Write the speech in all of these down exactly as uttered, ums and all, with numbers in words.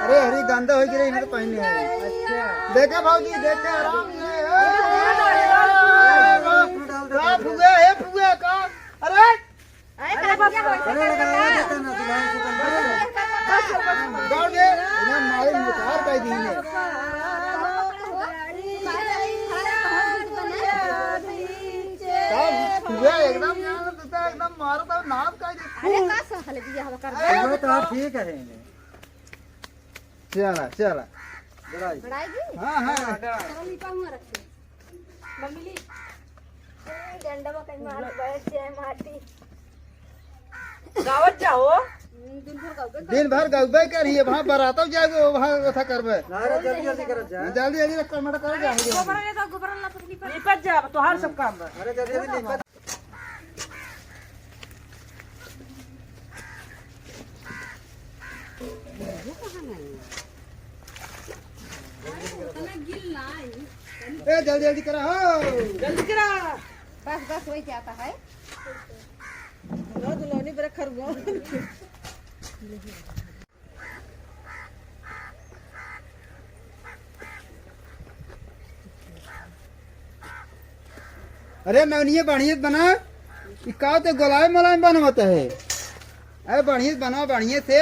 ए, हरी गंदा होइ गिरे, इन्हें तो पहने है। अच्छा। देखे भौजी, देखे, आराम से। ए, ए, ए, का फुआ, ए, फुआ, का? अरे, अरे, अरे, बाप रे। अरे, लगा, लगा, देता ना, दुल्हन को बंद कर। बस, बस, बस। दौड़ दे, इन्हें मारे मुतार कर दी ने। तब हुआ एकदम, यहाँ से तो एकदम मारो तो नाच का ही देखो। अरे, का सहल दिया हवा कर दे। अरे, वो तो ठीक है। चला, चला। बड़ाई। बड़ाई जी? हाँ, हाँ। चलो, लिपा हुआ रखे। मम्मी ली। ए, डंडा में कहीं मार बैठ जाए माटी। गावत जाओ। हम्म, दिन भर गउबे कर। दिन भर गउबे करिए, वहाँ बरातौ जाएगो, वहाँ कथा करबे। ना रे, जल्दी, जल्दी करत जा। जल्दी, जल्दी रख, टमाटर कर जा। गोबर ले तो, गोबर ला तो लिपट। लिपट जा, तोहार सब काम बा। अरे, जल्दी, जल्दी लिपट। ए, जल्दी, जल्दी करा हो। जल्दी करा। बस, बस, वही जाता है। लो, दुल्हनी बड़ा खरगोन। अरे नवनिये, बढ़िया से बना। ई का ते गोलाई मोलाई बनवत है? अरे बढ़िया से बना, बढ़िया से।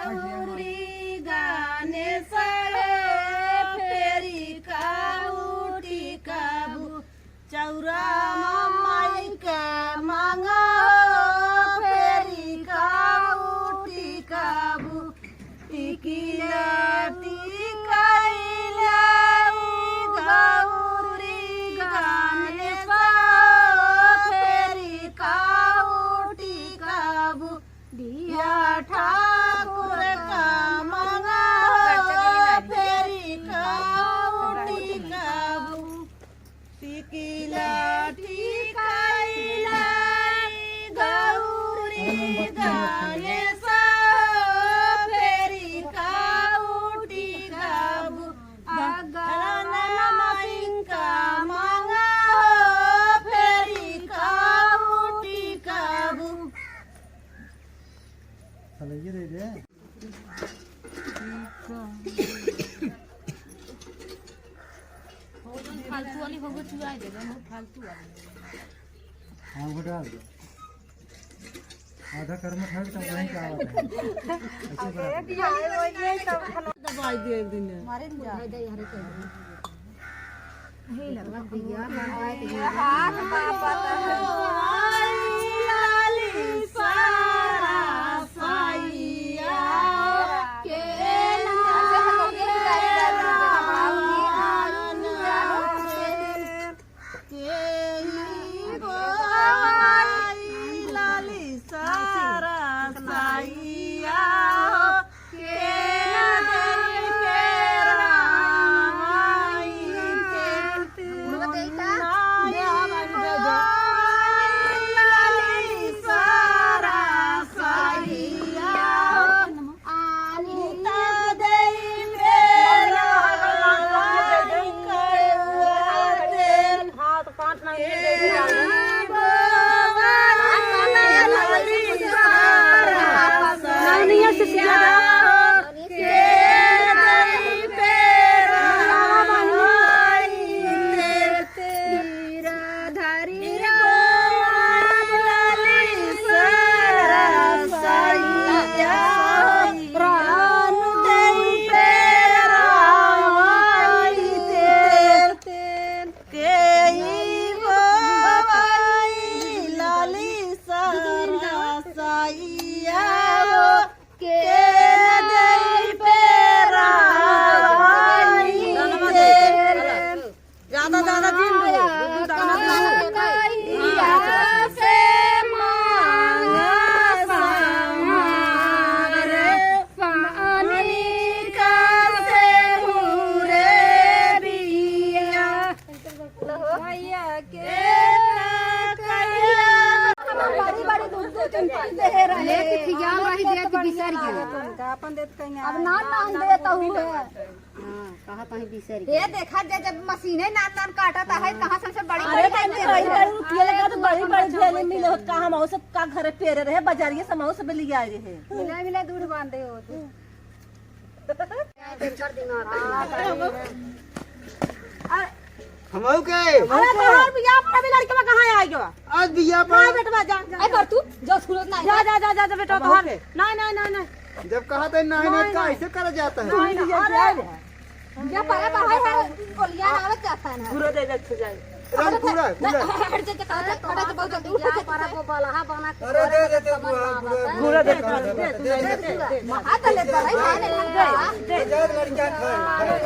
गौरी गणेश फेरी काऊ टिकाबू, चौरा माई के मंगा फेरी काऊ टिकाबू, टिकिला टिकैला गौरी गणेश फेरी काऊ टिकाबू। दिया ठाकुर का मंगा हो, फेरी काऊ टिकाबू। टिकिला टिकैला गौरी गणेश, फेरी काऊ टिकाबू। अगला माई का मंगा हो, फेरी काऊ टिकाबू। चलिए रे रे। फालतू वाली भगवत चुराई देबे, हम फालतू वाली। हाँ, वो डाल दो। आधा कर्म था, तब वहीं का बात है। ऐसे बराबर। दबाई दिए एक दिन। मारे जा। का अपन देत कहीं अब नान नान देत हूँ। हाँ, कहा कहीं बिसर ये गया। देखा जे जब मशीने नान नान काटत है, कहाँ से, से बड़ी अरे बड़ी बहनी, बड़ी बड़ी रुपया लगा तो बड़ी बड़ी थैली मिले होत, कहाँ हम सब का घरे पेरे रहे, बाजारिये से हम सब ले आए रहे। मिला मिला दूध बांधे हो तू। हमहू के। अरे तोहार बियाह पर अभी लड़कवा कहाँ आ गया? आज बियाह पर। ना बेटवा जा, जा। ए, पर तू जो सूरत ना जा, जा, जा, जा, जा बेटवा अब तोहार। ओके। ना, ना, ना, ना। जब कहा था ना, ना, नहीं, का नहीं। ऐसे करा जाता है? नहीं, नहीं, अरे। जा पर अब है, है, बोलिया ना आवत जाता है ना। पूरा दे दे, अच्छा जाए। राम पूरा, पूरा। हट जा, जा, हट जा, बहुत जल्दी उठ जा। पर वो बलहा बना के अरे दे दे, दे, पूरा, पूरा। पूरा दे, दे, दे, दे, दे, दे। हाथ ले, दे, दे, दे, दे। दे, दे, लड़का खाए।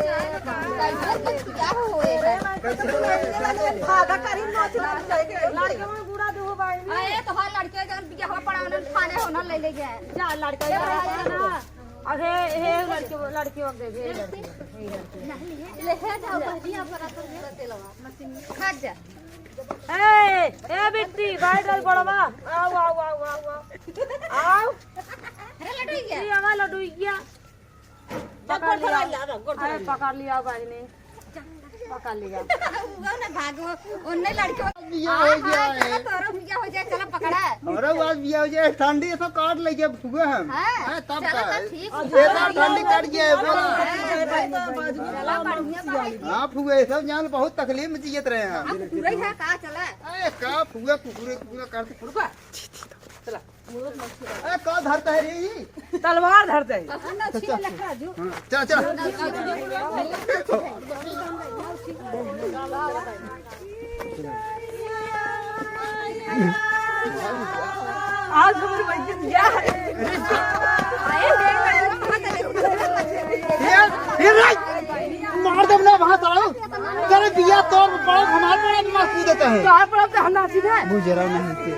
कैसे लड़का खाए? फायदा करी, नोच नोच जाएंगे। लड़के में बूढ़ा दो भाई। अरे, तोहार लड़के जन बियाह पड़ा, उन्होंने खाने होना ले ले गए। जा, लड़का ये बड़ा ना। अरे, हे लड़के, लड़के वक्त दे, हे लड़के, हे लड़के। ले, हे जाओ, बहनिया पर अपन तेलवा, मशीन में। खा जा। ए, ए बिट्टी, बाहर डाल बड़वा। आओ, आओ, आओ, आओ, आओ। आओ। अरे लड्डू ये। ये आवा लड्डू ये। पकड़ लिया। अरे पकड़ लिया बहिनी। पकड़ लिया। वो ना भागो, उनने लड़के बियाह हो गया है। चलो तोरो बियाह हो जाए, चलो पकड़ा। हमरा बात बियाह हो जाए, ठंडी से काट ले जब सुबह हम। हाँ, हाँ, तब चलो का? तो ठीक ये तो है। ठंडी काट गया है, बोला। हाँ, चलो बढ़िया बात है। हाँ, फुआ, ये सब जान बहुत तकलीफ में जियत रहे हैं। अब पूरा ही है, का चला? अरे, का फुआ, कुकुरे, कुकुरे काट के फुड़का। चला। ए, का धरता है रे ई? तलवार धरता है। अच्छा, अच्छा। हाँ, चल, चल। आज हमारे भाई के बियाह है। ए, ए, रे! मार देब ना वहाँ साला। तेरे बियाह तोर पड़ब, हमार पड़ब, मार कूद देता है। तोहार पड़ब तो हम नाची ना। बुजरा नहीं थे।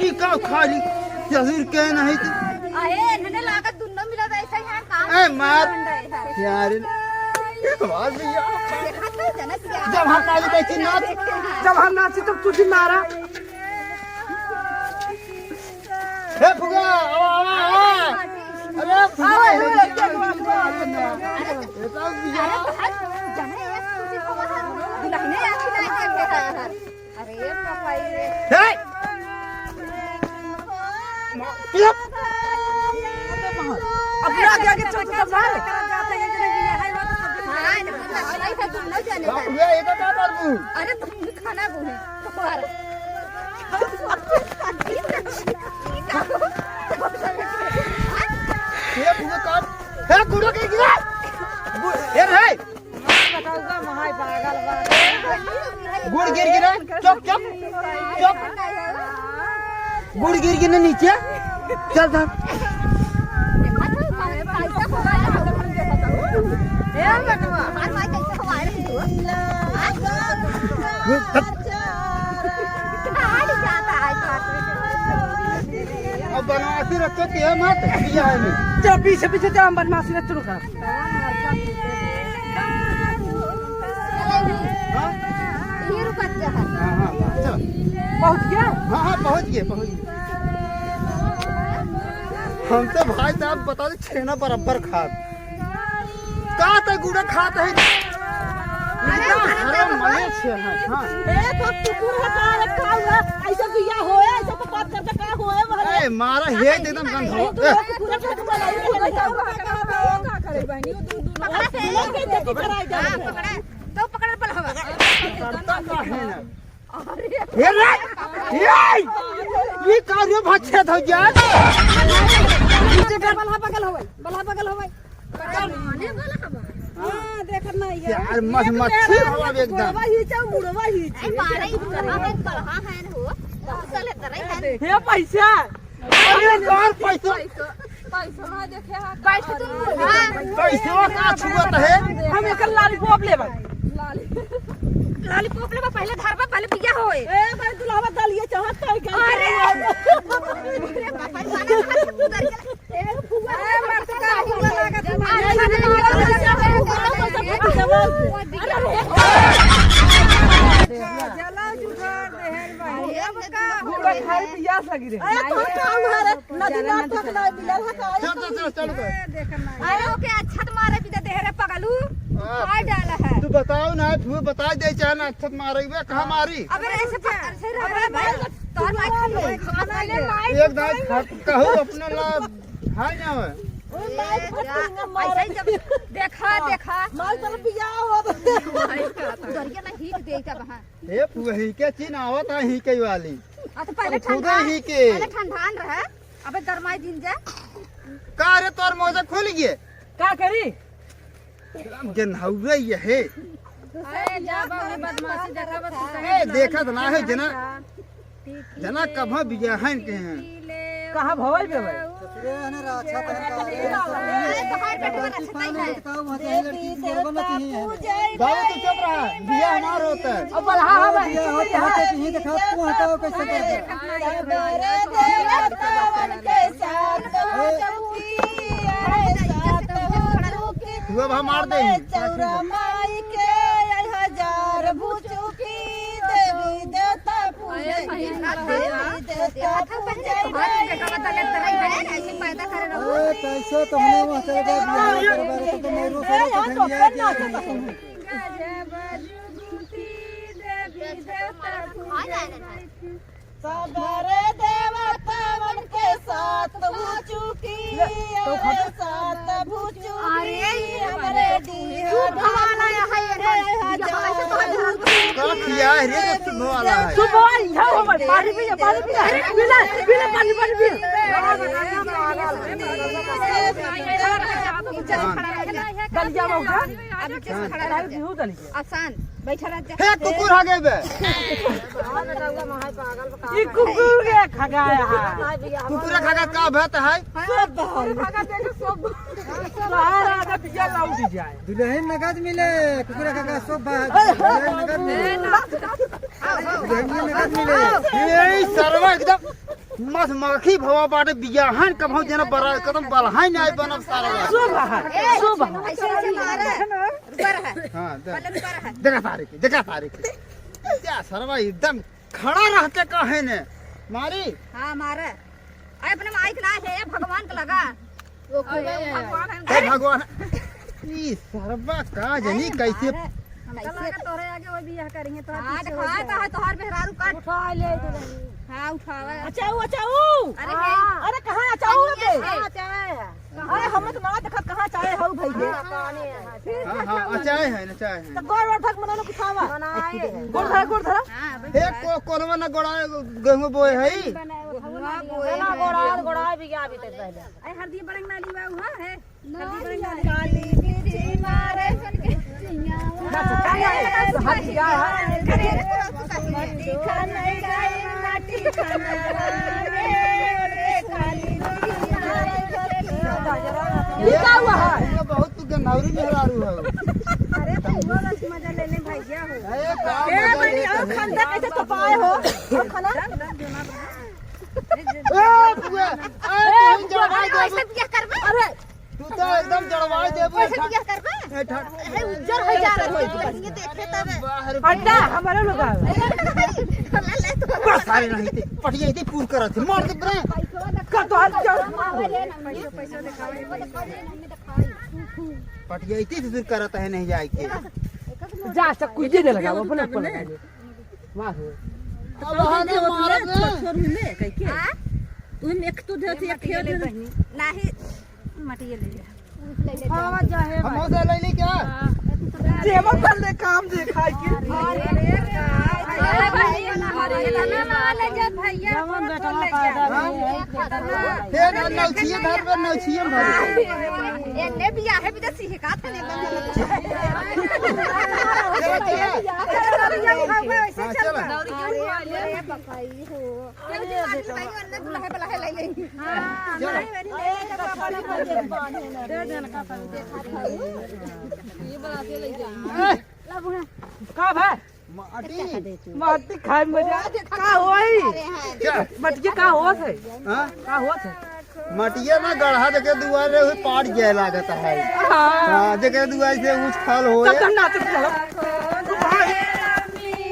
ई का खाली ससुर के नहीं थे। अरे, इन्होंने लागत दुन्नो मिला था, ऐसा ही है, काम ए, मार। यार। मार दिया। देखा तो जनत क्या? जब हम नाची तो चिन्ह, जब हम नाची तो तू चिन्ह मारा। हे फुआ, आवा, आवा, आवा। अरे फुआ, आवा, आवा, आवा। अरे, अरे, अरे, अरे, दुल्हने आके नाचे के है। अरे पापा रे। हे! अपना आगे आगे चल, चल, चल। हाँ, ये तो क्या कर दूँ? अरे तुम खाना बोले। ये पूरा काम, हे गुरु के गिरा। गु-, हे रे। बताऊंगा, महाई पागल बा। गुड़ गिर गिरा। चुप, चुप, चुप। गुड़ गिर गिरा नीचे। चल, चल। अब बनवासी रखते थे मत, बियाह में। चल, पीछे, पीछे चल, हम बनवासी रखते रुका। हाँ? ये रुका जा। हाँ, हाँ, हाँ, चल। पहुँच गया? हाँ, हाँ, पहुँच गए, पहुँच गए। हम तो भाई साहब बता दे, छेना बराबर खात। का त गुड़ा खात है? इतना हराम मने छे है, हाँ। ए, तो कुकुर है, का रखा हुआ? ऐसा बिया होए, ऐसा तो बात करता का होए, वह ए, मारा हे एकदम गंध हो। तो ए। कुकुर है, तो बनाई है, नहीं का हुआ? का करे बहनी, वो दूर, दूर पकड़ा से। लोग के देखी कराई जा रही है। पकड़ा। तो पकड़ पल हवा। करता का है ना? अरे। हे रे! ये! ये का रे भच्छे धो गया? बलहा बगल होवे, बलहा बगल होवे। हाँ, देखत नहीं है। यार, मस्त मच्छी हवा एकदम। गोड़वा ही चाहो, मुड़वा ही चाहो। ए, मारे ही बलहा है, बलहा है हो। चले तरे है। हे पैसा। अरे यार, पैसा। पैसा। पैसा देखे हा। पैसा तो हाँ। पैसा का छुअत है? हम एक लॉलीपॉप लेबा। लॉलीपॉप लेबा, पहले धरबा, पहले बिया होए। ए, भाई, दुल्हवा दलिया चाहत है क्या? अरे। अरे, बाप रे, माना, उधर चला। ए, फुआ, ए, मत का फुआ लागत है। अरे, अरे, अरे। जला जुगाड़ दे है भाई। अब का होए? पियास लगी रे। अरे, तो हम काम है रे, नदी ना तक ना मिलल है का? चल, चल, चल, चल, चल। अरे, ओके, अच्छा तो मारे पीछे देह रे पगलू। हाँ। खाए डाला है। तू बताओ ना, तू बता दे, चाहे ना अच्छा मारे बे, कहाँ मारी? अबे, ऐसे पकड़ से रह, अबे, भाई, तोर माई खाली है। एक दाई खा-, कहू अपना ला, हाय ना होए। ओ माई ए, फट जा, के मार। ऐसे ही जब देखा, देखा। माई तरफ पिया हो। डरिया ना हीक दे तब, हाँ। ए, फुआ, हीके चिन्ह आवत है, हीके वाली। आ, तो पहले अब खुदे ठंडा, हीके। पहले ठंडान रहे, अबे गरमाई दिन जा। का रे, तोर मोजा खुल गए? का करी? एकदम गेन्हौरे ये है। अरे, जा बाबू, बदमाशी देखा बस, तू ए, कहीं देखत ना है, जना। जना कभा बियाहन के हैं। कहाँ भवल बे भाई? ससुरे है ना, राछा तन का रे। अरे, तोहार बेटवा राछा तन है। लड़की वहाँ से लड़की की बोलबा ना चाहिए है। बाबू, तू चुप रहा, बियाह हमार होता है। अब बढ़ा, हाँ भाई, बियाह होता है, तो यहीं देखा, तू हटाओ कैसे कर दे। तू अब हमार दे। चौरा माई के हजार भुचुकी, देवी देवता पूजे, देवी देवता पूजे। ओए, कैसे तो हमने वहाँ चले गए, बियाह करवा रहे थे, तो मैं रो रो के धनिया के सबरे देवतावन के साथ भुचुकी, अरे साथ भुचुकी, अरे हमरे डीह तू भवाला है, है, है, है, है, का किया है रे, तो शुभ वाला है। शुभ वाला, यहाँ हो भाई, पानी पी ले, पानी पी ले। अरे, पी ले, पी ले, पानी, पानी पी ले। दलिया में उठा। अब खड़ा रह जा। बिहू दलिया। अब शांत, बैठा रह जा। हे कुकुर आ गए बे। ई कुकुर के खा गया है। कुकुर खा गया का बात है? सब बाहर। सारा का बिया लौट जाए। दुल्हन नगद मिले, कुकुर खा गया सब बाहर। दुल्हन नगद मिले। दुल्हन नगद मिले। ए सरवा एकदम मधुमक्खी भवा बाटे, बियाहन कभौ जना बड़ा, कदम बलहाई नाई बनब सारा। शुभ है, शुभ है। ऐसे, ऐसे मारे। रुका रहा। हाँ, दे। पहले रुका रहा। देखा सारे के, देखा सारे के। क्या सरवा एकदम खड़ा रह के कहे ने। मारी। हाँ, मारे। अरे अपने माइक ना है, भगवान के लगा। अरे भगवान, ई सरबा का जनी कैसे? चला के तोरे आगे वो बियाह करेंगे, तोहर हाँ, पीछे हो जाए। तोहर मेहरारू काट। उठा ले दुल्हन। हाँ, उठावे। अचाऊ, अचाऊ। अरे हाँ। अरे कहाँ अचाऊ बे? हाँ, अचाऊ है। अरे हम तो ना देखत कहाँ अचाए हऊ भैया। हाँ, हाँ, अचाए है ना, अचाए है। तो गोर और धक मना लो उठावा। गोर धरा, गोर धरा। हाँ, बस। ए को कोनवा ना गोड़ा गेहूं बोए है। गोड़ा, गोड़ा बिया भी ते पहले। आई हरदी बड़ंग नाली बा, उहाँ है। हरदी बड़ंग नाली। काली मिर्ची मारे। हट गया है। अरे, अरे, अरे, अरे, अरे, अरे, अरे, अरे, अरे, अरे, अरे, अरे, अरे, अरे, ये का हुआ है? ये बहुत तू गंधौरी मेहरारू है। अरे, तो वो रस मजा लेने भैया हो। अरे, का ए, मजा बनी, लेता और है? खंदा कैसे तपाए हो? और खाना? ए, बुआ, ए, ए, तू बुआ, जवाई अरे, देबू। ऐसे बिया करबे? अरे, तू तो एकदम जड़वाई देबू, वैसे ठा-, बिया करबे? ए, ठा-, अरे, उज्जर हो जा रहा है, ये देखे तब। बाहर अंडा, हमारे लोग आ। ले, ले, तो बस, अरे, नहीं, ते, पटिया, ते पूर करत है, मार दे, रे। का तो हाल क्या? पटिया, इतनी दूर करत है, नहीं जाए के। जा, सब कुछ दे लगा, अपने ऊपर लगा ले। मार हो। अब वहाँ से मारत है। छोड़, छोड़, ले, कह के। हाँ? तुम एक तो दे, एक खेल दे। नहीं। मटिए ले जा। खावा चाहे हम भाई। उसे ले ली क्या? हाँ। जेबा भर ले काम देखाई के। अरे, अरे, अरे, अरे, अरे, अरे, भैया, जवन बेटवा पैदा भइल। हे ना, नौछिए धर बे, नौछिए धर। एने बियाहे बिदेसी है का था ने बंद। चला, चला। हाँ, चला। अरे, अरे, बाप रे। केहू के बात नहीं, भाई, अन्ने बुलाए, बुलाए ले ले। हाँ, चलो। नहीं, मेरी ले ले, तो अपने पर दे। दे देना का पर दे। ये बात ये ले जाइए। ए, का भाई? माटी। माटी खाए मजा। का होई? क्या? मटिया का होत है? हाँ? का होत है? मटिया ना गढ़ा देखे दुआरे हुए पाट जाए लागत है। हाँ। हाँ, देखे दुआरे से ऊंच खाल होए। तब तो नाचत चलो।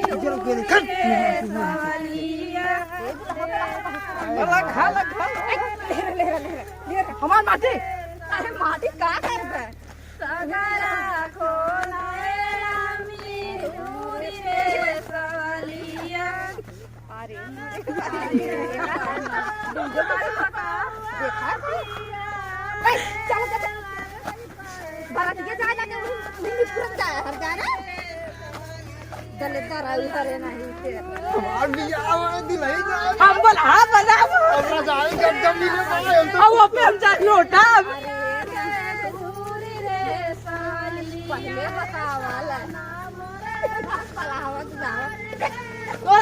चलो, चलो, चल। लगा, लगा। ए, ले रे, ले रे, ले रे, ले रे। हमार माटी। अरे माटी का करबे? सगरा खोलाए रामी दूरी रे सवलिया। अरे, अरे, देखा? ए, चल, चल, चल। बरातिया जाए लगे, उन्हीं, उन्हीं निपुरत जाए, हर जाए ना। गले दरा उतरे नहीं ते। हमार बियाह हुआ, दुल्हन जाए। हम बोल, हाँ, बोला। हमरा जाए, जब, जब मिले, बोले, हम तो अब वो पे हम जाए लोटा। अरे, दूरी रे साली। पहले बतावा ला। पलावत जाओ।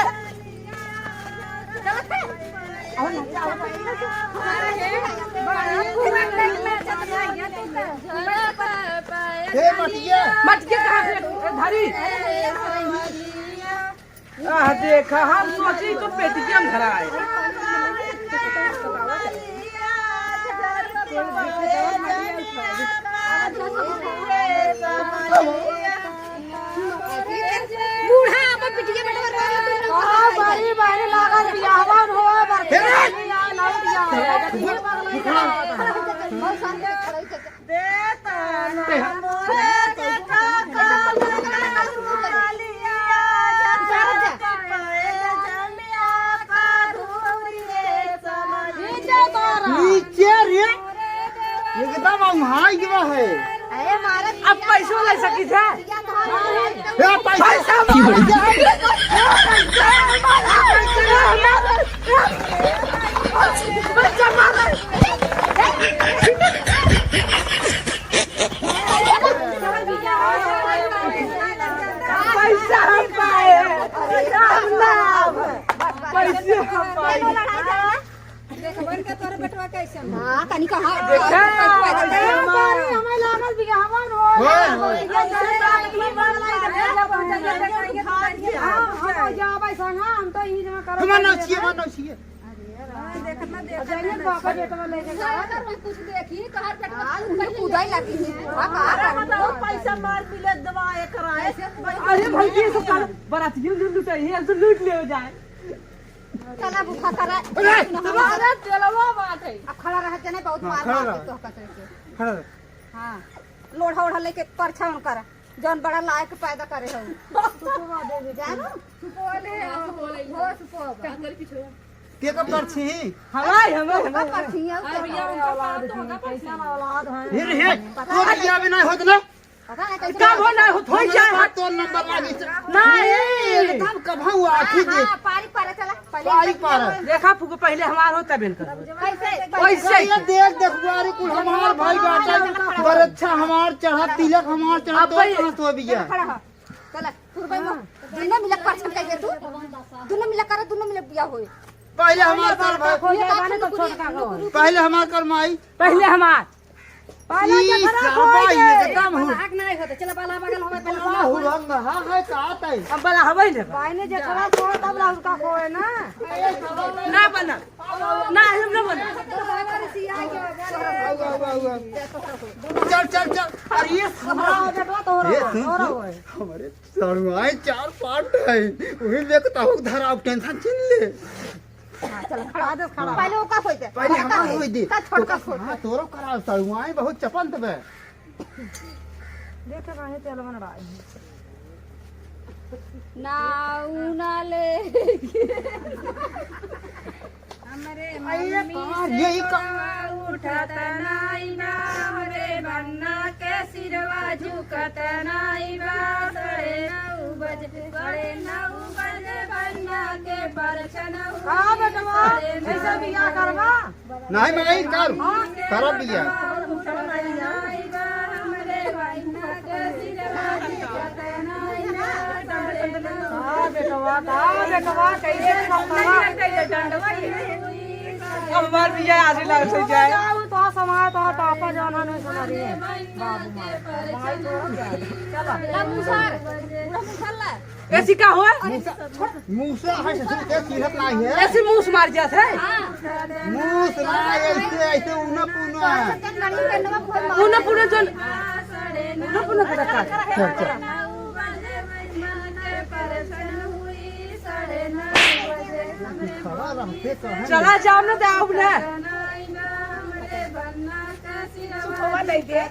हे मटिया। मटिया कहाँ से धरी? आह, देखा, हम सोची तो पेटिया में धरा है। बूढ़ा अपन बिटिया बेटवा रोवत रहे। आ, बड़ी बहन लागल बियाहवा हो, बरते हे रे! नहीं आयल हो बियाह। बहुत शांति से खड़े होके दे तना मोरे के काका मलिया जा जा। नीचे रे, एकदम हम हाई गवा है। अरे मारे अब पैसो ले सकी थे। ए, पैसा पैसा पैसा हम पाए, हम ना, पैसे हम पाए। देखबन के तोर बेटवा कैसन बा। हाँ, तनी कहा। देखा, पैसा पैसा हमार हमारे हमें लागल बियाहवन हो। होय, होय। हाँ, हम जाबै संग, हम तो ई जमा करब। हमार नाव छिए, हमार नाव छिए। अरे, देखत ना, देखत जाइए, ना। बापा बेटवा लेके जाओ। कुछ देखी, तोहार बेटवा हाँ, कूदाई लगी है। हाँ, का करब? पैसा मार मिले, दवा एकरा है। अरे भाई, ये सब कर, बरातियों लूट लूट है, ये सब लूट ले जाए। चला बुखा करा। अरे, तुम्हारा तेलवा बात है। अब खड़ा रह के नहीं, बहुत हाँ, मार खड़ा मार रह। के तो कचरे के। खड़ा रह। हाँ, लोढ़ा ओढ़ा लेके परछावन कर, जौन बड़ा लायक पैदा करे हो। सुपोवा दे दे। जानो? सुपोवा ले आओ। हो, सुपोवा। का करी पीछे? के का परछी? हवाई, हवाई, का हवाई। परछी है? अरे भैया, उनका औलाद है, कैसा औलाद है? हे रे, हे, तोर बियाह भी नहीं होत ना? पता नहीं कैसे का बोला हो, थोड़ी हमरे जाए पास हाथ। तोर नंबर लागी से। नहीं। एकदम कभा हुआ, हाँ, आखिर दे। हाँ, पारी पारा चला, पहले पारी पारा। देखा फुगो, पहले हमार हो, तब इनकर हो। कैसे? कैसे? ये देख, देख, बुआरी कुल हमार भाई बाटा, बरच्छा हमार चढ़ा, तिलक हमार चढ़ा, अब तो भाई कहाँ से हो बिया? खड़ा हो। चला, पुरबई में। दुनो मिलक परछन कर दे तू। दुनो मिलक कर, दुनो मिलक बिया होए। पहले हमार कर भाई। हो जाए, बाने तो छोटका को। पहले हमार कर माई। पहले हमार। पहले ई जखरा साबा होई ई है। एकदम हु- आग नहीं होता। चला, बाला बगल होवे, पहले बाला बाला हो। हुरंग, हाँ, है, का आत है? अब बाला हवाई ले। बाई ने जखरा को तब ला उसका को है ना। ना बना। ना, हम ना बना। आउ, आउ, आउ, आउ। चल, चल, चल। अरे, ये सुन। हमरा हो बेटवा तो हो ये रहा, सुन, हो रहा सुन। है। हमारे सड़ुआए चार पाट है, वही लेके ताहू धरा, अब टेंशन चिन ले। हाँ, चलो, खड़ा। आदेश खड़ा। पहले ओका होई दे। पहले हमार होई दे। का छोटका तो, छोट। हाँ, तोरो करा, सड़ुआए बहुत चपंत बे। देखे काहे तेल बन रहा है। नाऊ ना ले। हमरे आइए, मम्मी कहाँ से ये ही का- गोड़वा उठत नाई बा, हमरे बन्ना के सिरवा झुकत नाई बा। साढ़े नौ बजे, साढ़े नौ बजे बन्ना के परछन हुई। हाँ बेटवा, साढ़े नौ ऐसा बियाह करवा? नहीं, मैं नहीं कर, हाँ? करब बियाह। हमरे बन्ना के सिरवा झुकत नाई बा, साढ़े नौ हाँ बेटवा, का बेटवा, कैसे करता? अब हमार बियाह आज ही लाग से जाए। जाऊ तो समाज तो पापा जाना नहीं सुना रही है। बाबू मार। भाई तो चलो। ला मुसर, पूरा मुसर ला। ऐसी का हो? मूसा है ससुर के सीरत नहीं है। ऐसी मूस मार जात है। मूस ना, ऐसे, ऐसे ऊना पूना है। ऊना पूना जन, ऊना पूना के रखा। चल, चल। चला जाओ ना, जाओ ना। सुखवा ले दे।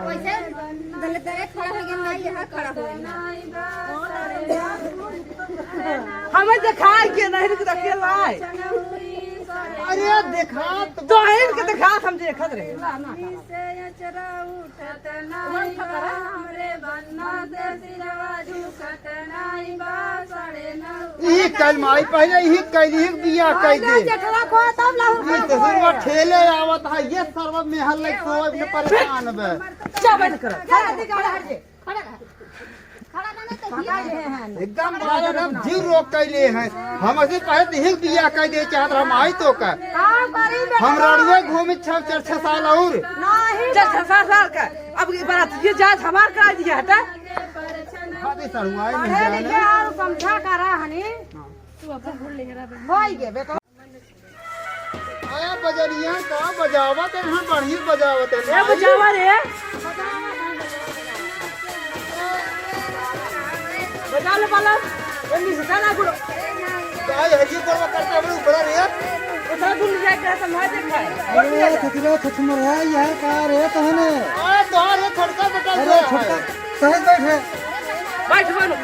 वैसे दलित दलित खड़ा हो गया, ना यहाँ खड़ा हो गया। हमें दिखाई के नहीं, रुक, रखे लाई। अरे देखा तो। तो इनके देखा, हम देखत रहे। इही कल माई, पहले इही कइली, इही बियाह कइ दे। जेठवा को तब लाहू ई ससुरवा ठेले आवत है, ये सरवा मेहर लग सोए में परेशान बे। जा बंद कर। जा, जा, जा, हट जे। खड़ा रह। खड़ा रहने तो ही है। एकदम बारह हम जीव रोक कइले हैं। हमसे पहले तो इही बियाह कइ दे चाहत रहा, हम आई तो का। का करी बे? हम रड़ुए घूमे छह, चार, छह साल और। नहीं। चार, छह, सात साल का। अब ये बारात, ये जात हमार करा दिया हटा। हाँ, तो सड़ुआई नहीं पढ़े जाने। लिखे और समझा करा हनी। हाँ। तू अपन भूल ले रहा बे। होई गे बेटा। आया बजरिया का बजावत है, हाँ, बढ़िया बजावत है। ए, बजावा रे। बजा ले बालक। ए, निशा ना गुड़। काय है जी, करवा करता है, ऊपर रे। इतना दूर ले जाके संभाल दे खाए। अरे, खतरा खतमर है, यह का रे तहने? आ, तो रे, खड़का बेटा अरे, जो है। खड़का, सही बैठ है। बैठ, बैठ।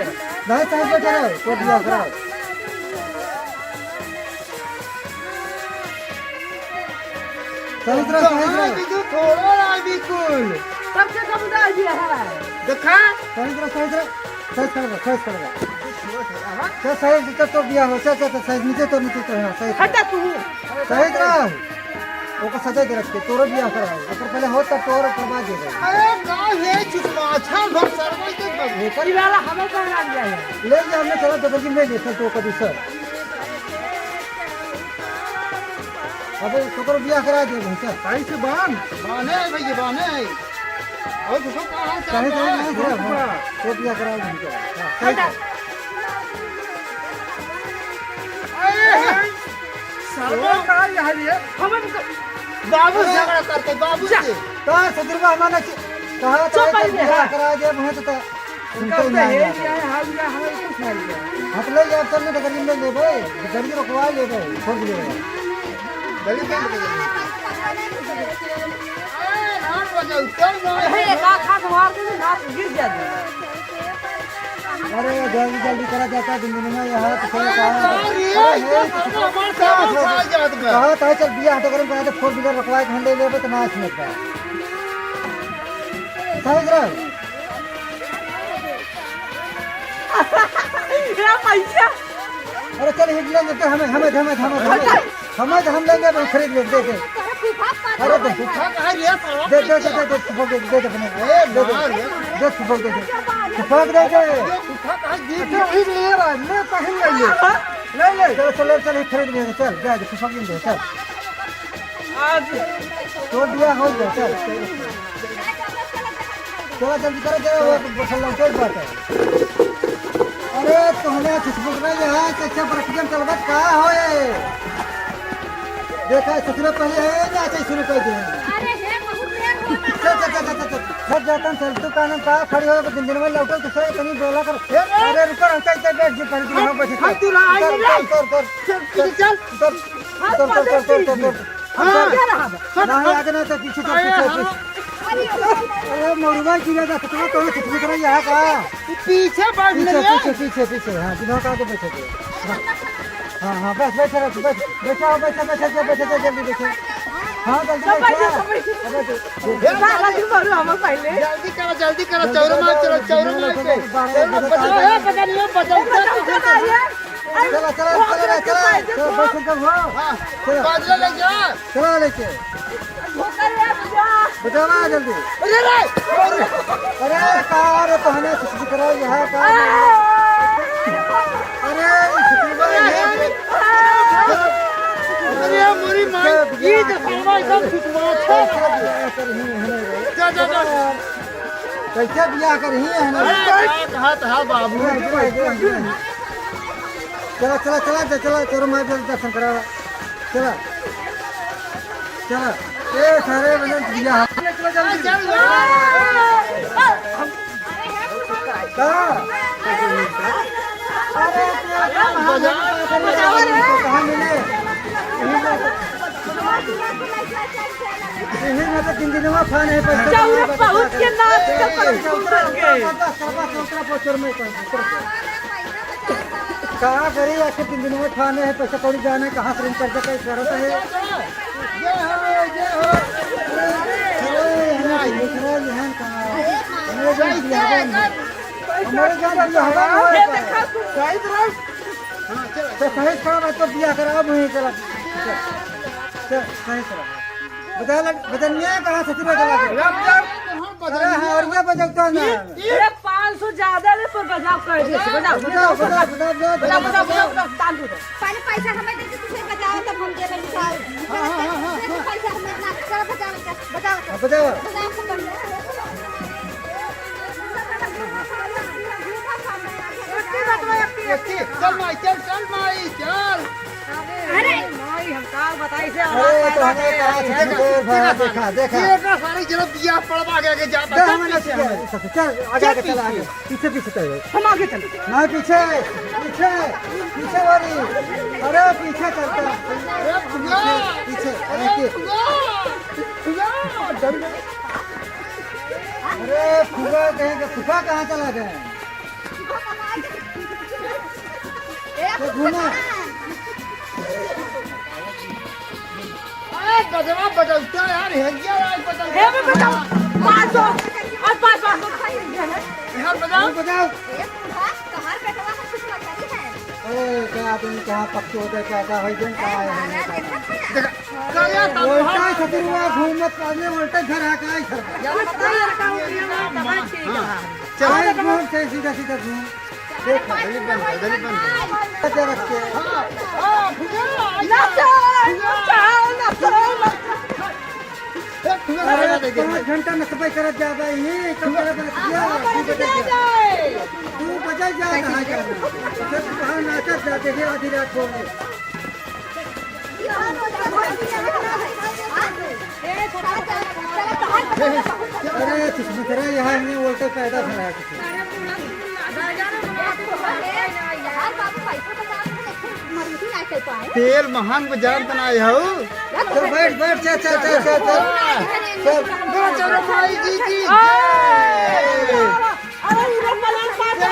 नहीं, सही बैठ है, कोट दिया करा। सही तरह, सही तरह। बिजू थोड़ो ना बिल्कुल। सबसे कम उड़ा दिया है। देखा? सही तरह, सही तरह। सही तरह, सही तरह। चल, सही तरह तो बिया हो, चल, चल, चल, सही नीचे तो, नीचे तो, हाँ, सही तरह। हटा तू। सही तरह। ओकर सजा के रख के, तोरो बिया कराओ। ओकर पहले हो, तब तोरो, ओकर बाद दे दे। अरे, का ये चुकमा, अच्छा, घर सर्वे के बंद। ये परिवार हमें कहाँ लग जाए? ले जा, हमने चला, तो बल्कि ले ले, चल, तो कभी सर। अबे तोकर बियाह करा दे भैंसा। सही से बांध। बांधे है भैया, बांधे है। और दूसरा का हाल चाल सही से बा? नहीं है, हाँ। तो बियाह करा दे भैंसा। हाँ, सही हटा। से। अरे, साला का यहाँ ये? हम इनको बाबू से झगड़ा करते, बाबू जा। से। कहाँ ससुरवा हमारा च-, कहाँ चुप कहाँ है, बियाह हाँ। करा दे भैंसा तो। उनका सुनते ही तो नहीं है, आता। क्या है, हाल क्या है, कुछ नहीं है। हाँ, तो ले ले, अब चल, नहीं तो गरीब ले ले भाई, गरीब रोकवा ले भाई, खोज ले भाई। गरीब ले ले। अरे, एक आध हाथ मार दे, हाथ गिर जाए। अरे, जल्दी, जल्दी करा जाता, दिन दिन में यहाँ तो कोई काम अरे, अरे, ये ये तो हमारे साथ हो जात बा। कहा था, चल, बिया हटा करें, कहा था, four wheeler रखवाए, हम ले लेबे, तो ना इसमें का। समझ रहे हो? या पैसा। अरे चल, हिट लेंगे तो हमें, हमें, हमें, हमें, हमें, हमें तो हम लेंगे, हम खरीद लेंगे, दे दे। अरे दे। फूफा कहाँ लिया साला? दे, दे, दे, दे, दे, फूफा दे, दे, दे अपने। ए, दे, दे। मार यार। दे, फूफा दे, दे। फूफा दे, दे। ये फूफा कहाँ गिर गया? अच्छा, हिट ले रहा है, ले तो हिट ले ले। ले ले। चल, चल, चल, खरीद लेंगे, चल, जा, जा, फूफा गिर गया, चल। आज तोर बियाह हो गया, चल। चला जल्दी करो, चला, वो बसल लौटे बात है। अरे, तोहने Facebook में यहाँ से अच्छा प्रक्रिया चलबत का होए? देखा, ससुरे पहले है, ना ऐसे शुरू कर दे। अरे, हे, बहुत देर हो रहा है। चल, चल, चल, चल, चल। हट जाता, चल, तू कानून का खड़ी हो, दिन दिन में लौटल, तो सही तनी बोला कर। अरे, रुको, रुको, इधर बैठ, जी, पहले तू यहाँ बैठ, हम तू ना आएंगे, उतर, नहीं। उतर, उतर, चल, चल, चल। उतर, हाँ, उतर, उतर, पहले उतर, उतर, उतर। हाँ। चल। नहीं, आगे ना तो पीछे चल, अरे, पीछे, हाँ। पीछे। अरे, मरुआ गिरा जा, कितना तो कुछ दिख रहा है यहाँ का। पीछे बैठ पीछे, ले। पीछे, पीछे, पीछे, हाँ, दिमाग आगे बैठे थे। हाँ, हाँ, हाँ, बस, बैठे रहो, बैठ, बैठा हो, बैठा, बैठा, बैठा, बैठा, जल्दी बैठा। हाँ, जल्दी सब बैठा। बैठो, सब बैठो। अबे, दे, दे। जा, राजू, मारो, हम पहले। जल्दी करो, जल्दी करो, जल्दी चौरा मार, करो, चलो, चौरा मार के। बारह चलो, बजे बचाओ, तक। ए, बदनिया, बचाओ, ए, बचाओ, बचाओ, बचाओ। अरे, चला, चला, चला, चला, चला, चला, बैठ के हो। हाँ, चला। बादला ले जा। चला लेके। बचावा जल्दी। अरे रे! अरे का रे, तोहने कुछ भी करो यहाँ का। अरे, ये अरे, मोरी माँ, ये तो साला एकदम सुतवा था। जा, जा, जा। कैसे बियाह करही है ना? अरे, कहा, कहा, कहा, बाबू। चला, चला, चला, चला, चला, चलो, माँ के दर्शन करा। चला। चला। ए, सारे बने बियाह। का? अरे, कहाँ मिले? यही में तो, यही में तो दिन दिनवा फान है, पैसा चौरा पहुँच के नाच के चौरा, चौरा, चौरा, चौरा, चौरा, चौरा में कहाँ? कहाँ करी आखिर दिन दिनवा फान है, पैसा कौड़ी जाने कहाँ से कर्जा कई करत है। जय हो, जय हो। अरे, हमारे दूसरा जहान कहाँ है? हमारे जान दिया है। हमारे जान दिया है। सही तरह। हाँ, चलो, तो सही तरह तो दिया कर, अब वहीं चला। चल, चल, सही तरह। बजा लग, बजनिया कहाँ से चला चला के? अरे, हाँ, और ये बजौता ना। अरे, पाँच सौ ज्यादा ले, पर बजाओ कर दे, बजाओ। बजाओ, बजाओ, बजाओ, बजाओ, बजाओ, बजाओ, बजाओ, बजाओ, तान दे। पहले पैसा हमें दे दे, तुझे बजाओ, तब हम दे देंगे। हाँ, हाँ, हाँ, हाँ। पैसा हमें ना, चलो बजाओ, बजाओ, बजाओ। हाँ, बजाओ। बजाओ, बजाओ। चल माई, चल, चल माई, चल। अरे माई, हम का बताई से अरे, औलाद तो पैदा हमें करे कहा आई से है। देखो, भरा देखा, देखा। ये ना सारे जरा दिया पड़वा के आगे जाता, दे चल हमें पीछे ना हमें। चल, चल, आगे, चल आगे, चल पीछे। पीछे, पीछे चल। हम आगे चल। नहीं, पीछे, पीछे, पीछे वाली। अरे, पीछे चलता। अरे, भैया। पीछे, अरे, आगे। भैया। भैया, डर गए। अरे, फुआ कहेंगे, फुआ कहाँ चला गए? ये घूमा। अरे, बजवा बजौता यार, हेगिया यार, बजौता। हे भी बजाओ। पाँच सौ। और पाँच सौ। यार, बजाओ। बजाओ। ए, बूढ़ा, तोहार बेटवा से कुछ मतलब है? अरे, का आदमी कहाँ पक्के होते, पैदा होई, दिन कहाँ है, हमें का? देखा, का यार, उल्टा ही ससुरवा घूमत, पाले उल्टा घर आ, का ही घर? यार, पता है, लड़का हो गया ना, तब ठीक है। हाँ। चल। अरे, घूम से सीधा सीधा घूम। देख, गली बंद कर, गली बंद कर। अच्छा रख के। हाँ, हाँ, भैया, नाचो, भैया। नाचो, नाचो, नाचो। ए, भैया, अरे, भैया, देखिए। पाँच घंटा नचबे करत जाबे, ये कब करत रख दिया? हाँ, दू बजे जा। दू बजे जा, कहाँ जा? जब कहाँ नाचत जा, देखिए, आधी रात को। अरे, तुझ में तेरा यहाँ नहीं बोलते, पैदा भरा है। तेल महंग बाजार बनाए हो। चल, बैठ, बैठ, चल, चल, चल, चल, चल। चल। बोलो, चलो, माई जी की जय। अरे, ये लोग पलंग पास जय।